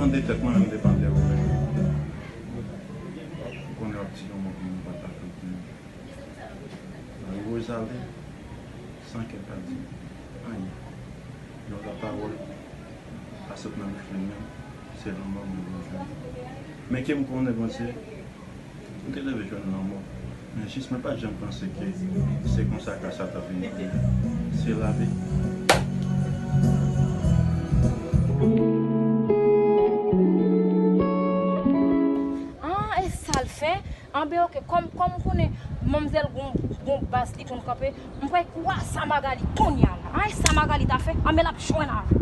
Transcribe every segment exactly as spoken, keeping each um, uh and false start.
Depi tèt mwen menm depann de ou menm. Ou konnen w ap di yon mo pou mwen pa ta konprann. Mari Rose ale san ke l pa di anyen. Yon lapawòl pa sot nan bouch li menm, se lanmò mwen bezwen. Men ke m konnen Bondye, m te leve jwenn lanmò. Men jis mwen pa t janm panse ke se konsa ka sa t ap vin pou mwen. Se lavi. Ah, e sa l fè? Anben, oke, kòm, kòm m konnen manmzèl gon, gon baz li konn kanpe, m pral kwa sa Magali kounye a la. Ay, sa Magali ta fè, anben l ap jwenn avè.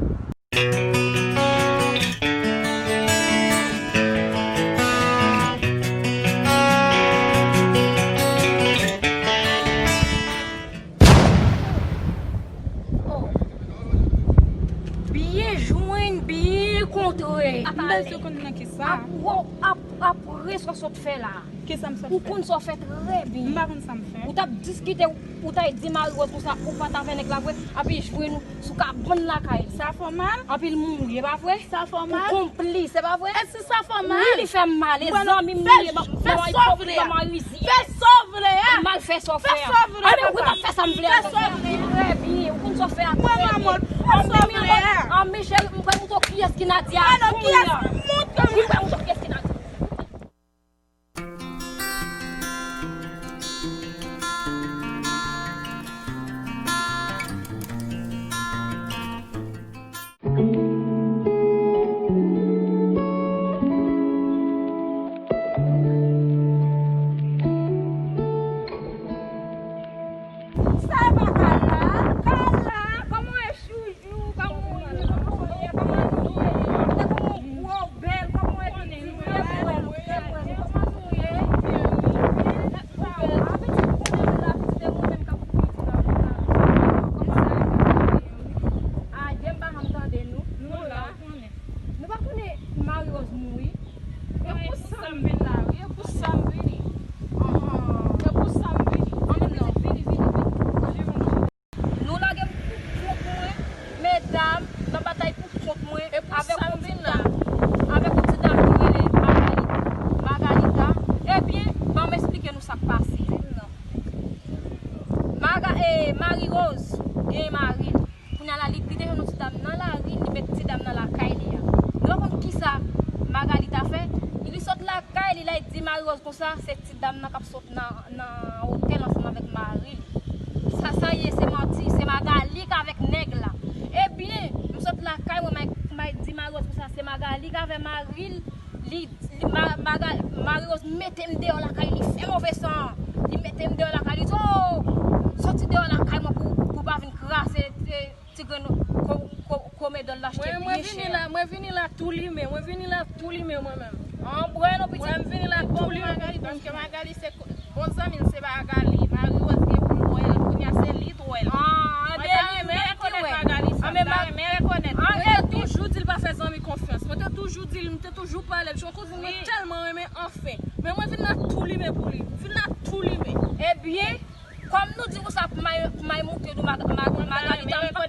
Oh. Byen jwenn, byen kontre. M bezwen konn nan ki sa. Ap, ap, ap, apre sa w sot fè la. Kisa m sot fè? Ou konn sa w fè trè byen. M pa konn sa m fè. Ou t ap diskite, ou t al di Mari Rose konsa, ou pa t avè nèg la vre, epi jwenn ou sou kabann lakay li. Sa fè w mal? Epi l mouri, e pa vre? Sa fè w mal? Ou konplis, e pa vre? Èske sa fè w mal? Wi, li fè m mal. E zanmi m li ye, fè sa w vle a. Fè sa w vle a. M al fè sa w fè a. Fè sa w vle a, papa. Anben, wi, m ap fè sa m vle a. Fè sa w vle a. Trè byen, ou konn sa w fè a trè byen. Mwen, mwen, fè sa w vle a. Anben, cheri, m pral montre w kiyès ki Nadia. Alò, kiyès? Montre m. Wi, m pral montre w kiyès ki Nadia. Sa e pa Carla? Carla, kòman w ye, chouchou? Kòman w ye? Kòman w ye? Kòman w ye? Ou te gon gwo bèl, kòman w ye? Pitit, ou ye bèl, ou ye bèl. Kòman w ye? Ou bèl. Ou bèl. A, pitit, ou konnen la, pitit, e ou menm k ap pitit la, la. Kòmsa, a, Dye m pa janm tande nou. Nou la. Nou pa konnen Mari Rose mouri. E pou sa m vin la, wi, e pou sa m vini. Anhan. E pou sa m vini. Ann non, vini, vini, vini. Nou lage m pou kont mwen, medam, nan batay pou kont mwen, avèk yon ti dam, avèk yon ti dam ki rele Magali-, Magalita. Ebyen, ban m esplike nou sa k pase. Maga-, eh, Mari Rose gen mari l. Kounye a la, li, li te jwenn yon ti dam nan lari, li met ti dam nan lakay li a. Nou pa konn kisa Magali ta fè. Li sot lakay li la, li di Mari Rose konsa, se ti dam nan k ap sot nan, nan otèl ansanm avèk mari l. Sa, sa ye, se manti, se Magali k avèk nèg la. Ebyen, m sot lakay mwen, m al, m al di Mari Rose konsa, se Magali k avè mari l, li Li, ma-, maga-, Mari Rose mete m deyò lakay li, fè move san. Li mete m deyò lakay li, di, "Oh, soti deyò lakay mwen pou, pou w pa vin kraze ti, ti grenn ko-, ko-, komedòl l achte byen chè." Mwen, mwen vini la, mwen vini la tou limen, mwen vini la tou limen mwen menm. An, bwè non, pitit. Mwen, m vini la tou limen. Paske Magali se ko-, bon zanmi l se Magali. Mari Rose gen pou l wè l, kounye a se li t wè l. Ah, mwen ta renmen rekonèt Magali sa. Mwen ta renmen rekonèt. Mwen te toujou di l pa fè zanmi konfyans. Mwen te toujou di l, m te toujou pale l. Chonkouzin mwen tèlman renmen anfen. Men mwen vin la tou limen pou li. M vin la tou limen. Ebyen, kòm nou di konsa pou may, pou may moute nou Mag-, Mag-, Magali ta, m p ap,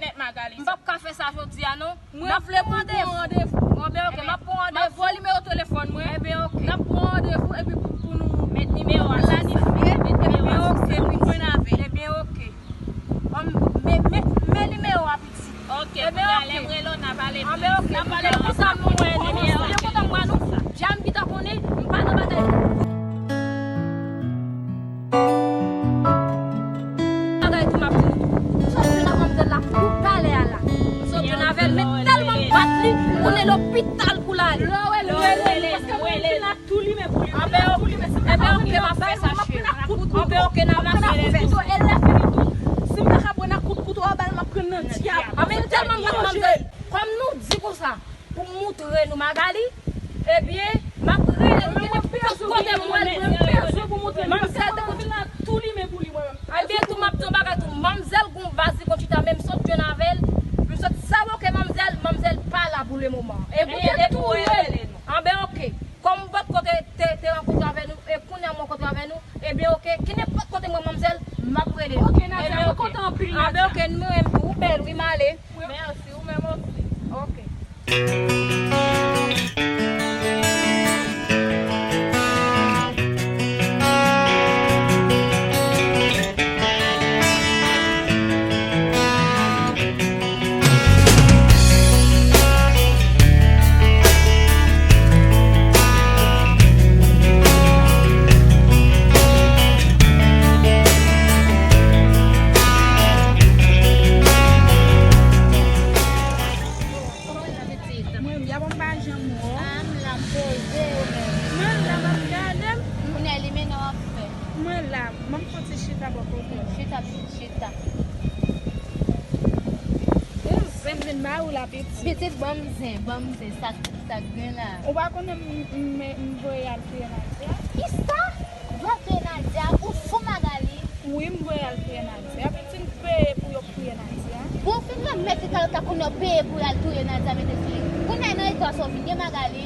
m p ap ka fè sa jodi a non. Mwen vle pou nou pran randevou. Anben, oke, m ap pran randevou. M ap pran nimewo telefòn mwen. Ebyen, oke. N ap pran randevou epi pou, pou nou met nimewo a sou sa. Ebyen, oke, pou mwen avè. Ebyen, oke. Bon, men, men, men nimewo a, pitit. Oke, ebyen, kounye a, oke. Lè m rele w, n a pale plis. Anben, oke, n a pale plis. Sa m wè, nimewo a. Byen kontan m wè nou. Dja m pita konnen, m pa nan batay. Bagay tou m ap di nou tou. M sot jwenn ak manmzèl la pou talè a la. M sot jwenn avè l, men tèlman m bat li, m konnen lopital pou l ale. Lè w wè l, rele l, paske mwen vin la tou limen pou li. Anben, oke, m ap fè sa, cheri. Anben, oke, n a pran kout kouto, e lè fini tou, si m ta ka pran ak kout kouto a ba l, m ap pran nan dyab. Anben, tèlman m bat manmzèl. Kòm nou di konsa, pou moutre nou Magali, ebyen, m ap rele l, gen nenpòt kote m wè l, manmzèl te konn vin la tou limen pou li, mwen menm. Ebyen, tou m ap di yon bagay tou, manmzèl gon baz li konn chita, men m sot jwenn avè l, m sot saboke manmzèl, manmzèl pa la pou le moman. Ebyen, e pou rele nou. Anben, oke. Kòm m potko te, te, te rankontre avè nou, e kounye a m rankontre avè nou, ebyen, oke, ki nenpòt kote m wè manmzèl, m ap rele nou. Oke, Nadia, mwen kontan anpil, Nadia. Anben, oke, nou menm tou, ou bèl, wi, m ale. Mèsi, ou menm osi. Oke. Mari w la pitit. Pitit, ban m zen, ban m zen, sa k, sa k gen la? Ou pa konnen m, m, m voye al touye Nadia? Kisa? Voye al touye Nadia? Ou fou, Magali? Wi, m voye al touye Nadia. Pitit, m peye pou yo touye Nadia. Bon, fin renmen ti kalòt la, kounye a w peye pou y al touye Nadia, mete sou li. Kounye a nan eta sa w vin gen, Magali?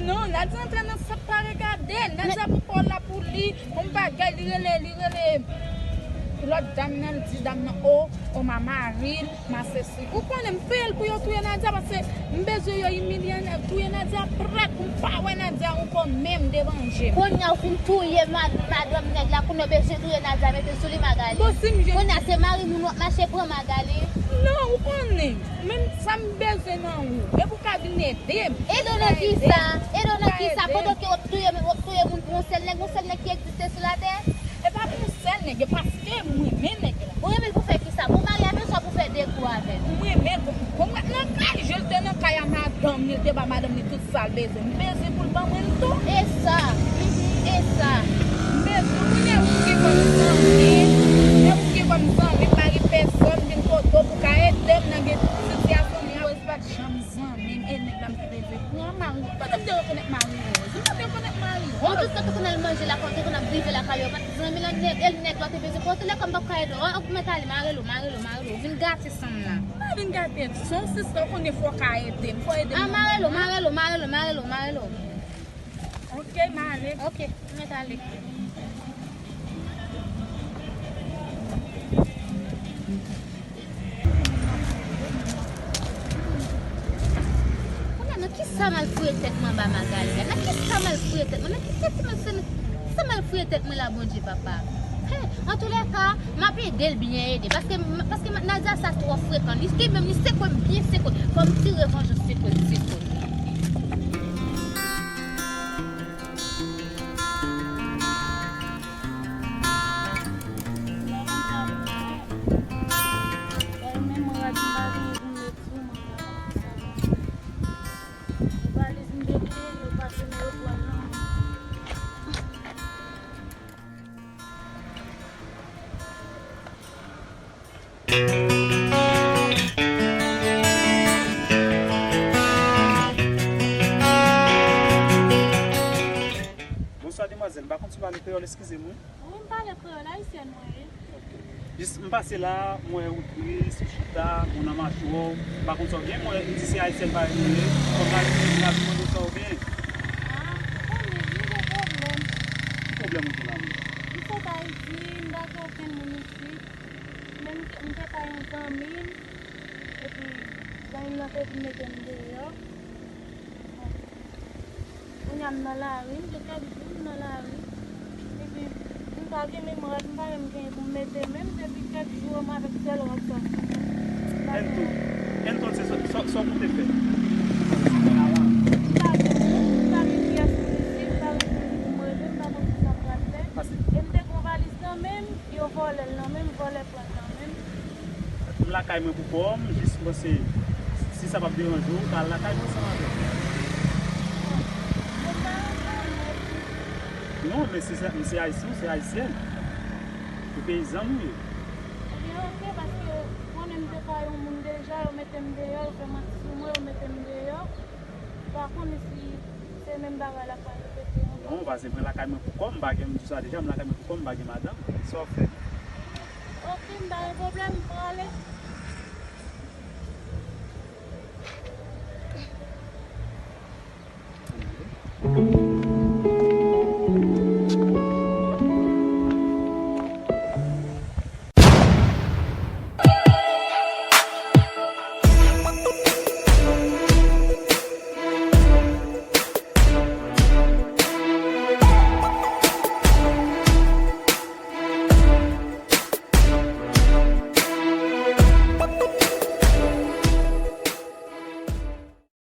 Non, Nadia antre nan sat pa regade l. Nadia pran pawòl la pou li. Yon bagay, li rele, li rele lòt dam nan, li di dam nan, o, o, ma mari l, ma sesi. Ou konnen m peye l pou yo touye Nadia, paske m bezwen yo imilye, touye Nadia, prèt pou m pa wè Nadia ankò menm devan je m. Kounye a w fin touye mad-, madanm nèg la, kounye a w bezwen touye Nadia, mete sou li, Magali. Bon, si m jwenn... Kounye a se mari moun w ap mache pran, Magali. Non, ou konnen, menm sa m bezwen nan ou, epi w ka vin ede m. Ede w nan kisa? Ede w nan kisa? Pandan ke w ap touye, w ap touye moun pou yon sèl nèg, yon sèl nèg ki egziste sou latè? E pa pou yon sèl nèg, e paske m renmen nèg la. Ou renmen l pou fè kisa? Pou w marye avè l, swa pou w fè de kou avè l? M renmen l pou, pou m ret nan kay, jan l te nan kay a madanm li, l te ba madanm li tout sa l bezwen. M bezwen pou l ban mwen l tou. E sa, mhm, e sa. M bezwen, kounye a ou ki konn zanmi, e ou ki konn zanmi, m pa gen pèsonn vin kote w pou ka ede m nan gen sitiyasyon m nan. Rose pa t janm zanmi m, e nèg la m te bezwen pran mari. Pandan m te rekonèt mari Rose, m pa t rekonèt mari Rose. Bon, tout sa te konn al manje lakay, te konn ap drive lakay yo, pa t zanmi lan nèg, e nèg la te bezwen pote lè kòm p ap ka ede w. Ou mèt ale, mare l, mare l, mare l, ou vin gate san m la. M pa vin gate, se yon sista, ou konnen fò w ka ede m, fò w ede m. A, mare l, mare l, mare l, mare l, mare l. Ok, m ale. Ok, ou mèt ale. Kounye a, nan kisa m al foure tèt mwen anba Magali a? Nan kisa m al foure tèt mwen? Nan ki tèt m al foure, kisa m al foure tèt mwen la, Bondye papa? Hey, antoulèka, m ap ede l byen ede. Paske, paske Nadia sa twò frekan. Li te menm, li sekwe m byen sekwe. Kòmsi revanj an sekwe l, sekwe l. Valiz m dekouvri, yo pase nan yo pran nan. Bonswa, demwazèl. M pa konn si w pale kreyòl, eskize m, wi. Wi, m pale kreyòl, ayisyèn mwen ye. Ok. Jis, m pase la, m wè ou tris, ou chita, ou nan machwè w, m pa konn sa w gen, m wè, m di se ayisyèn parèy nou ye, kòm ayisyèn, m ap mande sa w gen. Ah, ou konnen, m gen pwoblèm. Ki pwoblèm ou gen la menm? M sot Ayiti, m pa gen okenn moun isit, men m, m te pa yon zanmi m, epi zanmi m nan te vin mete m deyò. Kounye a m nan lari, m gen kèk jou m nan lari. Epi, m pa gen memwa, m pa menm gen pou m mete men m, depi kèk jou m avèk sèl wòb sa sou mwen. M pa gen. Anton, Anton, se sa, sa, sa w konte fè? M pa gen moun, m pa gen kiyès pou m di, m pa gen moun pou m rele, m pa konn kisa m pral fè. E m te gen yon valiz nan men m, yo vòlè l nan men m, vòlè pran l nan men m. M lakay mwen pou kò m, jis m panse si sa p ap deranje w, ka al lakay mwen ansanm avè m. Non, men si se, m se ayisyen, w se ayisyèn. Se peyizan nou ye. Ebyen, oke, paske konnen m te pa yon moun deja, yo mete m deyò, yo fè manti sou mwen, yo mete m deyò. M pa konnen si se menm bagay la k pral repete ankò. Non, paske mwen lakay mwen pou kò m, m pa gen, m di w sa deja, m lakay mwen pou kò m, m pa gen madanm. Sa w fè? Oke, m pa gen pwoblèm, m prale.